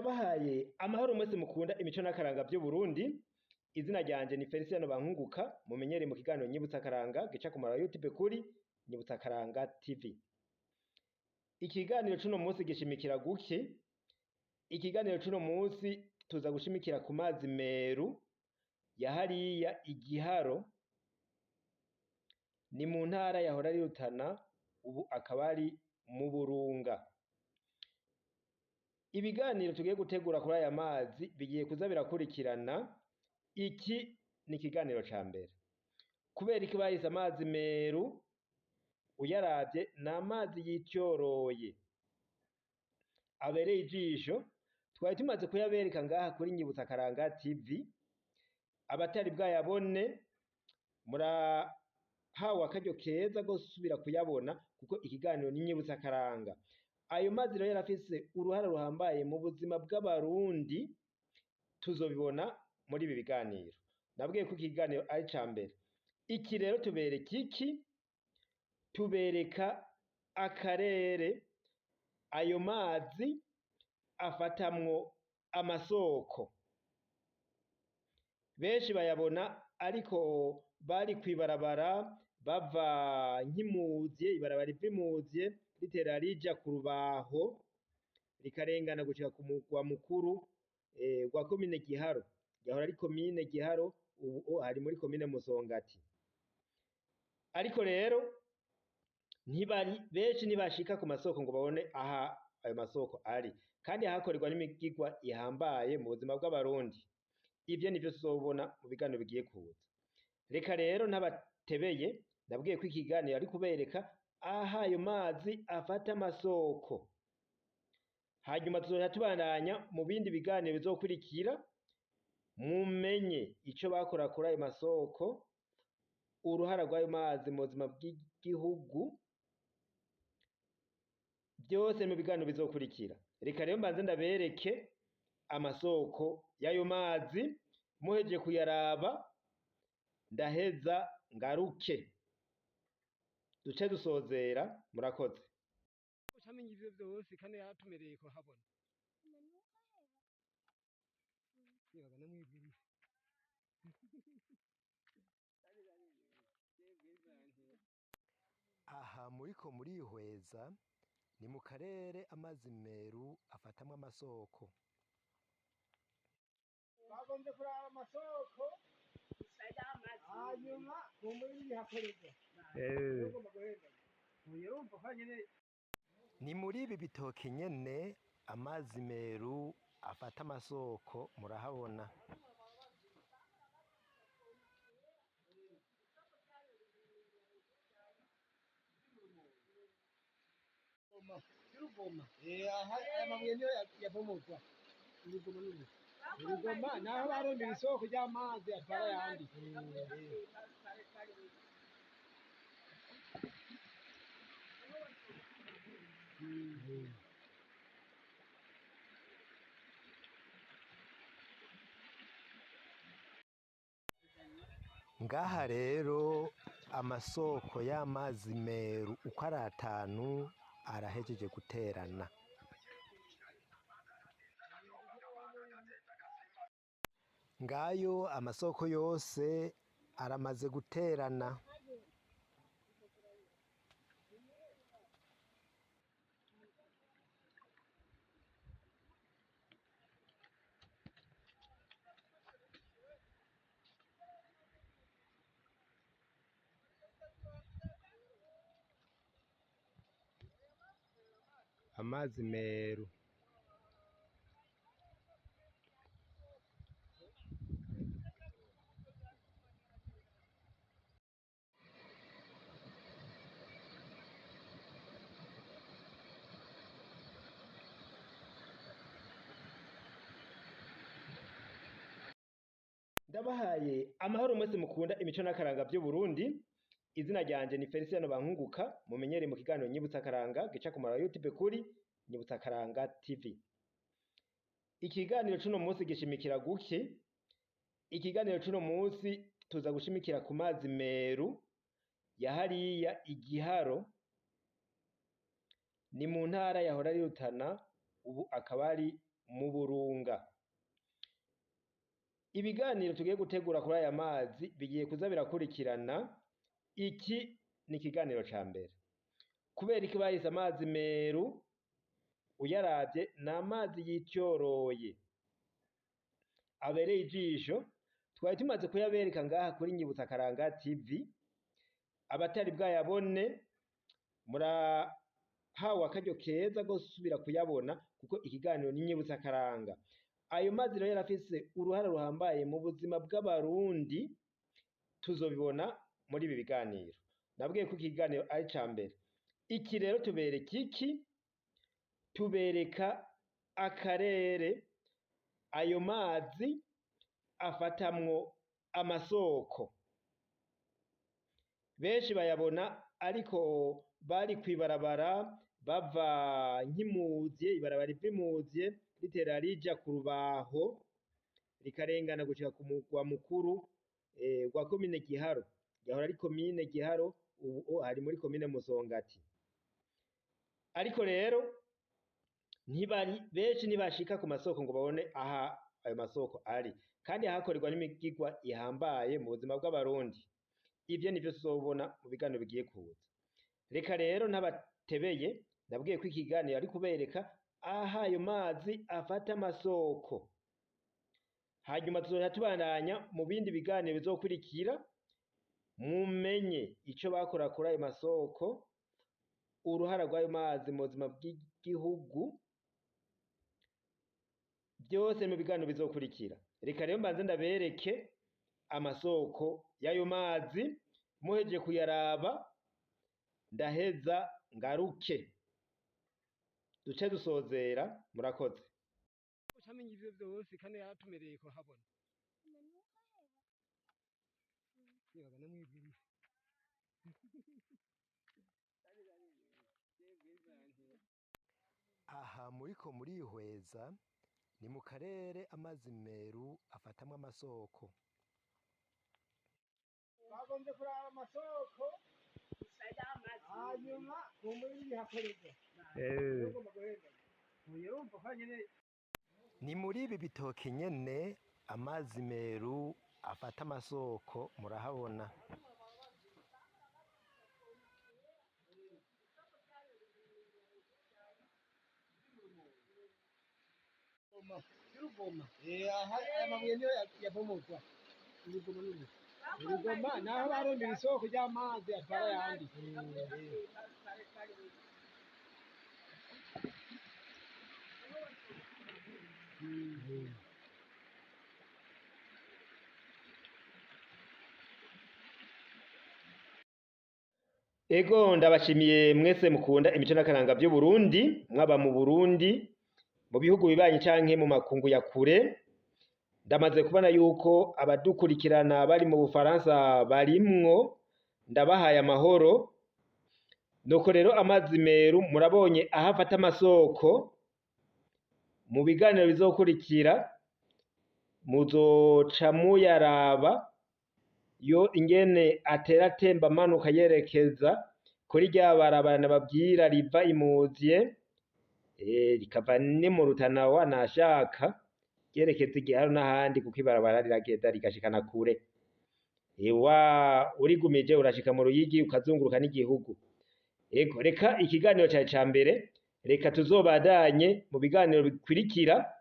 Ndabahaye amahoro mwese mukunda imico n'akaranga vy'Uburundi. Izina ryanje ni Feliciano Bankunguka, mumenyereye mu kiganiro Nyibutsa Akaranga gica ku mara YouTube kuri Nyibutsa Akaranga TV. Ikiganiro c'uno munsi gishimikira guki? Ikiganiro c'uno munsi tuza gushimikira ku mazi Meru ya hariya Igiharo, ni mu ntara yahora ari Rutana, ubu akaba ari mu Burunga. Ibiganiro tugiye gutegura kuri aya mazi bigiye kuza birakurikirana. Iki ni ikiganiro ca mbere. Kubera iki bahise amazi Meru? Uyaravye ni amazi yityoroye, abereye ijisho. Twari tumaze kuyabereka ngaha kuri Nyibutsa Akaranga TV. Abatari bwayabone murahawe akaryo keza ko gusubira kuyabona, kuko ikiganiro ni Nyibutsa Akaranga. Ayo mazi rero yarafise uruhara ruhambaye mu buzima bw'Abarundi, tuzobibona muri ibi biganiro. Nabwiye ko ikiganiro ari ica mbere. Iki rero tubereka iki? Tubereka akarere ayo mazi afatamwo amasoko. Benshi bayabona ariko bari kw'ibarabara bava nk'Imuzye, ibarabara riva Imuzye ritera rija ku Rubaho, rikarengana gushika ku mugwa mukuru wa komine Giharo. Yahora ari komine Giharo, ubu hari muri komine Musongati. Ariko rero ntibari benshi ntibashika ku masoko ngo babone aha ayo masoko ari, kandi hakorerwa n'imigigwa ihambaye mu buzima bw'Abarundi. Ivyo nivyo tuzobona mu biganiro bigiye kuza. Reka rero ntabatebeye, nabwiye ko ikiganiro ari kubereka aha ayo mazi afata amasoko. Hanyuma tuzoca tubandanya mu bindi biganiro bizokurikira, mumenye ico bakora kuri ayo masoko, uruhara rw'ayo mazi mu buzima bw'igihugu, byose mu biganiro bizokurikira. Reka rero mbanze ndabereke amasoko y'ayo mazi, muhejeje kuyaraba ndaheza ngaruke duce dusozera. Murakoze. Ucamenya ivyo vyose kandi yaratumereye kuhabona. Nibaga namwibwiriye. Aha muriko murihweza ni mu karere amazi Meru afatamwo amasoko. Bagombye kuraba amasoko, hanyuma kumbura ibihakorerwa. Ugomba guhenda. Urumva ko nyene. Ni muri ibi bitoke nyene amazi Meru afata amasoko, murahabona. Urugoma. Aha aya mabuye niyo yabomogwa. Urugoma n'uru. Urugoma naho barondera isoko ry'amazi atwara ayandi. Ngaha rero amasoko y'amazi Meru uko ari atanu arahejeje guterana. Ngayo amasoko yose aramaze guterana. Amazi Meru. Ndabahaye amahoro mwese mukunda imico n'akaranga vy'Uburundi. Izina ryanje ni Feliciano Bankunguka, mumenyereye mu kiganiro Nyibutsa Akaranga gica ku mara YouTube kuri Nyibutsa Akaranga TV. Ikiganiro c'uno munsi gishimikira guki? Ikiganiro c'uno munsi tuza gushimikira ku mazi Meru ya hariya Igiharo, ni mu ntara yahora ari Rutana, ubu akaba ari mu Burunga. Ibiganiro tugiye gutegura kuri aya mazi bigiye kuza birakurikirana. Iki ni ikiganiro ca mbere. Kubera iki bahise amazi Meru? Uyaravye ni amazi yityoroye abereye ijisho. Twari tumaze kuyabereka ngaha kuri Nyibutsa Karanga TV. Abatari bwayabone murahawe akaryo keza ko gusubira kuyabona, kuko ikiganiro ni Nyibutsa Karanga. Ayo mazi rero yarafise uruhara ruhambaye mu buzima bw'Abarundi, tuzobibona muri ibi biganiro. Nabwiye ko ikiganiro ari ica mbere. Iki rero tubereka iki? Tubereka akarere ayo mazi afatamwo amasoko. Benshi bayabona ariko bari kw'ibarabara bava nk'Imuzye, ibarabara riva Imuzye ritera rija ku Rubaho, rikarengana gushika ku mugwa mukuru wa komine Giharo. Yahora ari komine Giharo, ubu hari muri komine Musongati. Ariko rero ntibari benshi ntibashika ku masoko ngo babone aha ayo masoko ari, kandi hakorerwa n'imigigwa ihambaye mu buzima bw'Abarundi. Ivyo nivyo tuzobona mu biganiro bigiye kuza. Reka rero ntabatebeye, nabwiye ko ikiganiro ari kubereka aha ayo mazi afata amasoko. Hanyuma tuzoja tubandanya mu bindi biganiro bizokurikira, mumenye ico bakora kuri ayo masoko, uruhara rw'ayo mazi mu buzima bw'igihugu, byose mu biganiro bizokurikira. Reka rero mbanze ndabereke amasoko y'ayo mazi, muhejeje kuyaraba ndaheza ngaruke duce dusozera. Murakoze. Ucamenya ivyo vyose kandi yaratumereye kuhabona. Nibaga namwibwiriye. Aha muriko murihweza ni mu karere amazi Meru afatamwo amasoko. Bagombye kuraba amasoko, hanyuma kumbura ibihakorerwa. Ugomba guhenda. Urumva ko nyene. Ni muri ibi bitoke nyene amazi Meru afata amasoko, murahabona. Y'urugoma. Aha aya mabuye niyo yabomorwa. Urugoma n'uru. Urugoma naho barondera isoko ry'amazi atwara ayandi. Ego, ndabashimiye mwese mukunda imico n'akaranga by'Uburundi, mwaba mu Burundi, mu bihugu bibanyi canke mu makungu ya kure. Ndamaze kubona yuko abadukurikirana bari mu Bufaransa barimwo, ndabahaye amahoro. Nuko rero amazi Meru murabonye aho afata amasoko. Mu biganiro bizokurikira muzoca muyaraba yo ingene atera atemba amanuka yerekeza kuri rya barabara nababwira riva Imuzye, rikava ni mu Rutana wanashaka ryerekeza Igiharo n'ahandi, kuko ibarabara riragenda rigashikana kure. Ewa urigumije urashika mu Ruyigi ukazunguruka n'igihugu. Ego, reka ikiganiro cyawe ca mbere, reka tuzobandanye mu biganiro bikurikira.